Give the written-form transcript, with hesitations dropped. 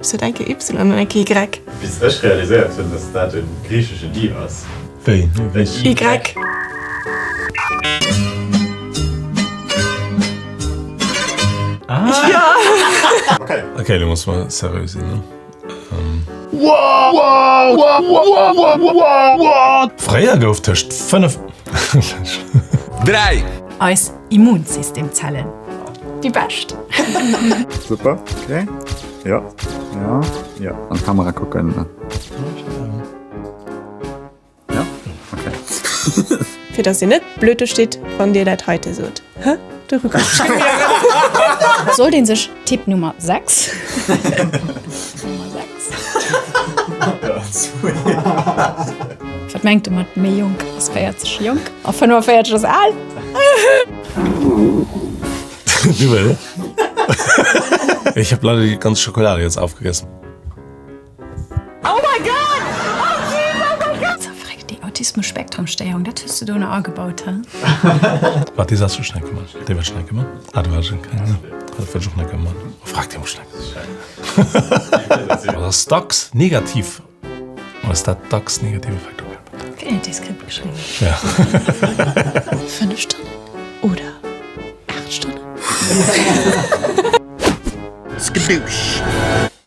Sot eng Kéier Y an eng Kéier Y. Bis ech realiséiert hunn, dass dat e griicheschen I ass. Wéi? Y. Okay. Ok, lo musse mer seriö sinn, ne? Fréier gouf tëscht 5. 3. Eis Immunsystemzellen. Déi bescht. Super, okay. Jo, jo, jo. An d'Kamera kucken. Jo, okay. Fir dass dir net blöd do steet, wann dir dat heite sot. Hä? De Rücken. Sollt een sech Tipp Nummer 6. Nummer 6. Wat mengt de mat méi jonk? Ass 40 jonk a 45 ass al? Du well? Ich hab leider die ganze Schokolade jetzt aufgegessen. Zerfréckt, déi Autismus-Spektrum-Stéierung, dat hues de do nach agebaut, he? Wat, déi Saach schnell gemaach? Déi war schnell gemaach? Ah, du war schon kein, ne? Dat wëll ech och net gemaach. Frag déi mol schnell. Dat ass dacks negativ. Ass dat dacks negativ Effekt op Wien huet dee Skript geschriwwen? Ja. 5 Stonnen oder 8 Stonnen? Skadoosh.